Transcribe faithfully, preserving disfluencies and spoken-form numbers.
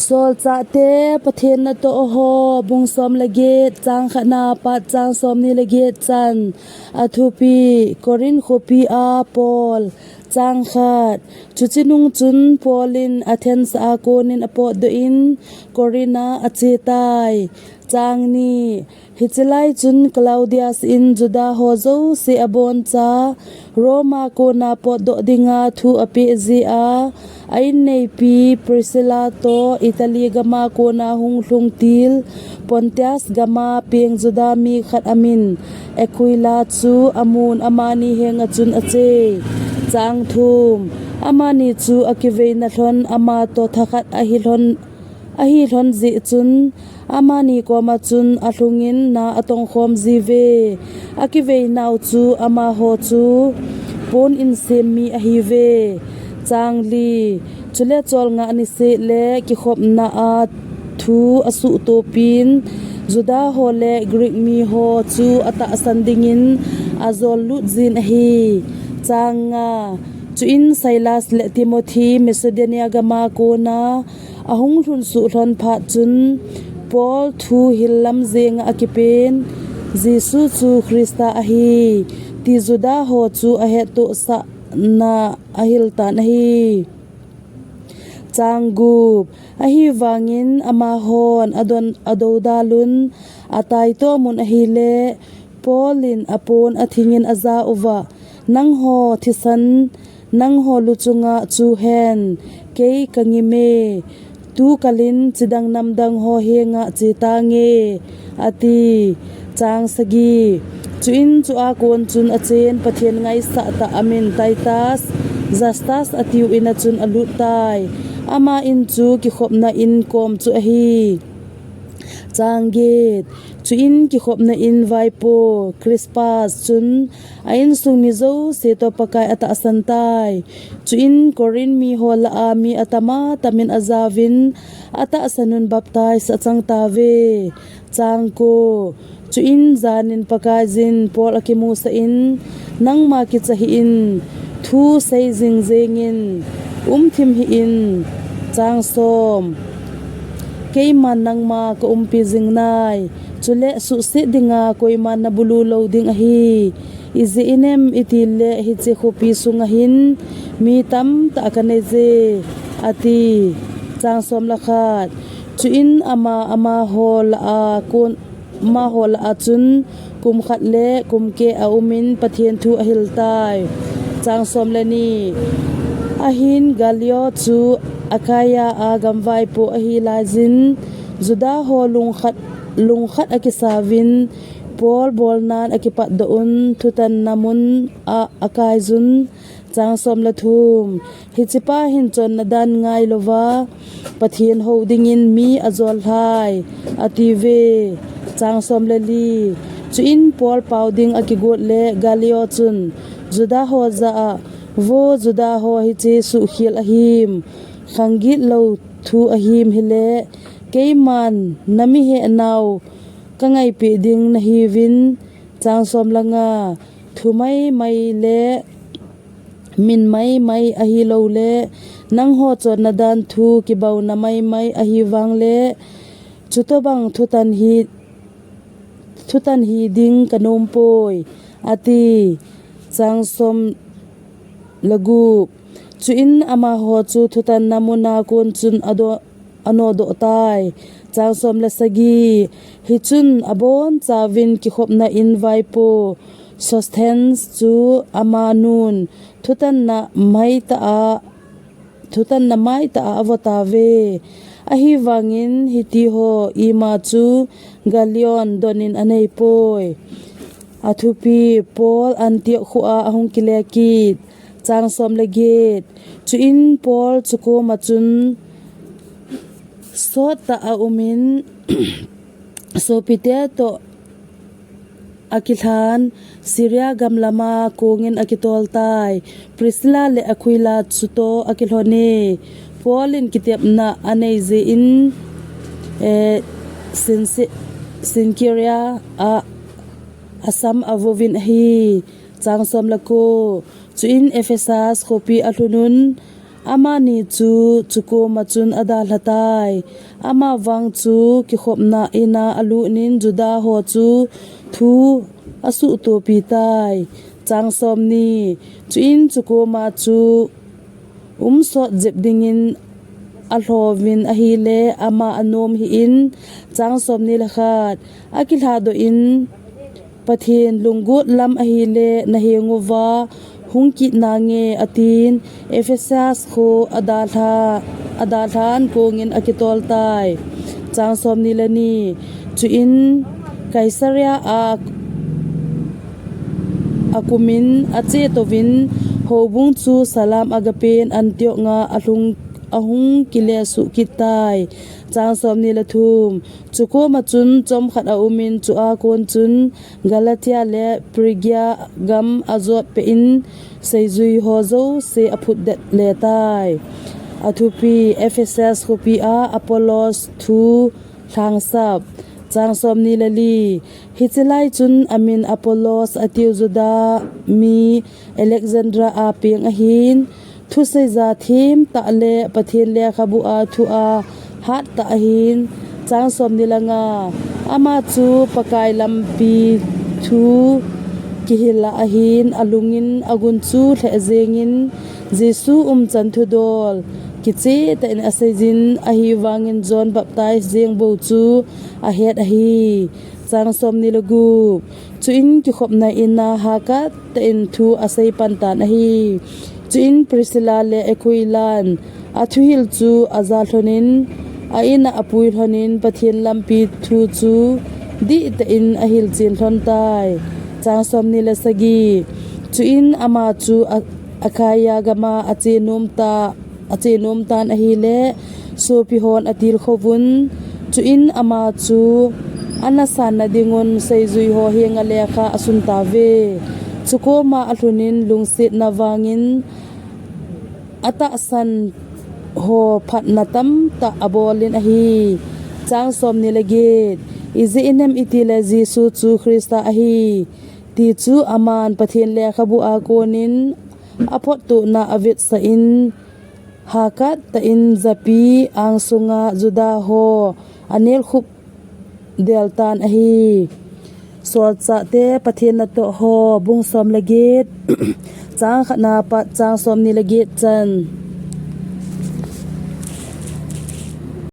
Solchahte Pathen natoh ho, bung som le get, chang khatna apat chang somni le get chan. Athupi: Corinth khopi a Paul. Chang khat. Chuche nung chun Paul in Athens a konin apotdoh in Corinth a achetai. Chang ni. Hiche lai chun Claudius in Juda ho jouse aboncha Roma kona potdoh dinga thu apeh jeh a, a inneipi Priscilla toh Italy gama kona hunglhung til Pontus gama peng Juda mi khat amin Aquila chu amun, amani henga chun ache. Chang thum. Amani chu akiveina lhon amatoh thakhat ahi lhon ahi lhon jeh chun, amani koma chun alhungin na atongkhom jiuve. Akiveinau chu amaho chu pon in sem mi ahiuve. Chang li. Chule cholngah niseh le kikhopna a thu asuhtopin, Juda ho le Greek mi ho chu atahsan dingin ajol lut jin ahi. Chang nga. Chuin Silas le Timothy Macedonia gama kona ahung lhun suh lhon phat chun, Paul thu hil lam jenga akipen, Jesu chu Christa ahi, ti Juda ho chu ahettohsahna ahil tan ahi. Chang gup. Ahivangin amahon adon, adoudal un, ataitomun ahile, Paul in apon athingin aja uva, Nangho thisan, nangho luchunga chuhen, kei kangime, tu kalin chidang namdang ho henga chetange, ati. Chang sagi. Chuin chua kon chun achen Pathen ngaisah tah amin Titus, Justus atiu in a chun alut tai. Ama in chu kikhopna in kom chu ahi. Chang get. Chuin kikhopna in vaipo Crispus chun a insung mi jouse toh Pakai atahsan tai. Chuin Corinth mi ho lah a mi atama tamin ajauvin atahsan un baptize achang tauve. Chang ko. Chuin janin Pakaiyin Paul akimusah in, Nangma kicha hih in, thu sei jing jengin, umthim hih in. Chang som. Keiman nangma kaumpi jing nai, chule suhset dinga koiman nabulu lou ding ahi. Ijeh inem itile hiche khopi sunga hin mi tamtah kanei je, ati. Chang som le khat. Chuin ama, amaho lah a kon, amaho lah a chun kum khat le kum keh aumin Pathen thu ahil tai. Chang som le ni. Ahin Gallio chu Achaia a gamvaipo ahi laiyin, Juda ho lungkhat, lungkhat akisauvin, Paul bolnan akipatdoh un, thutanna mun a akaiyun. Chang som le thum. Hichepa hin chonna dan ngailouva, Pathen hou dingin mi ajol lhai, atiuve. Chang som le li. Chuin Paul pao ding akigot le Gallio chun Juda ho jah a, Vo Juda ho, hiche suhkhel ahim, khang gitlou thu ahim hile, keiman nami hehnau kangaipeh ding nahiuvin. Chang som le nga. Thu maimai le min maimai ahiloule, nangho chonna dan thu kibauna maimai ahi vangle, chutobang thutan hi, thutan hi ding kanompoi, ati. Chang som le gup. Chuin amaho chu thutanna muna kon chun ado, anodoh tai. Chang som le sagi. Hichun abonchauvin kikhopna in vaipo Sosthenes chu amanun thutanna maitah a, thutanna maitah a avotauve. Ahivangin hitiho ima chu Gallion donin aneipoi. Athupi: Paul Antioch khoa ahung kile kit. Chang som le get. Chuin Paul chukoma chun sottah aumin, sopite toh akilhan, Syria gamlama kongin akitoltai. Priscilla le Aquila chutoh akilhone. Paul in kitepna anei jeh in, eh, Cenchrea a asam avouvin ahi. Chang som le ko. Chuin Ephesus khopi alhunun, Amani chu chukoma chun adalhatai. Amavang chu kikhopna ina alutnin Juda ho chu thu asuhtopitai. Chang somni. Chuin chukoma chu umsot jep dingin alhouvin ahile ama anom hih-in. Chang somni le khat. Akilhadoh in, Pathen lunggot lam ahile nahenguva hung kit nange, atin Ephesus kho adalha, adalhan kongin akitoltai. Chang somni le ni. Chuin Caesarea a akumin achetouvin, houbung chu salam agapen Antioch nga alhung, ahung kilesuh kittai. Chang somni le thum. Chukoma chun chomkhat aumin, chua kon chun Galatia le Phrygia gam ajotpeh in seijui ho jouse aphutdet letai. Athupi. Ephesus khopi a Apollos thu lhangsap. Chang somni le li. Hiche lai chun amin Apollos atiu Juda mi Alexandria a peng ahin, thuseija themtah le Pathen lekhabu a thu ahattah ahin. Chang somni le nga. Ama chu Pakai lampi thu kihil a ahin, alungin agun chu lheh jengin Jesu umchan thudol kichehtah in aseijin, ahivangin John baptize jeng bou chu ahet ahi. Chang somni le gup. Chuin kikhopna ina hakattah in thu aseipan tan ahi. Chuin Priscilla le Aquilan athuhil chu aja lhonin, a ina apui lhonin, Pathen lampi thu chu dihtah in ahilchen lhontai. Chang somni le sagi. Chuin ama chu A-, Achaia gama achenomta, achenomtan ahile, sopihon atilkhouvun. Chuin ama chu ana sanna dingun seijui ho henga lekha asuntauve. Chukoma alhunin lungsetna vangin atahsan ho phatna tamtah abolin ahi. Chang somni le get. Ijeh inem itile Jesu chu Christa ahi, ti chu aman Pathen lekhabu a konin aphottohna avetsah in, hakattah in japi angsunga Juda ho anelkhup deltan ahi. Solchahte Pathen natoh ho, bung som le get, chang khatna pat chang somni le get chan.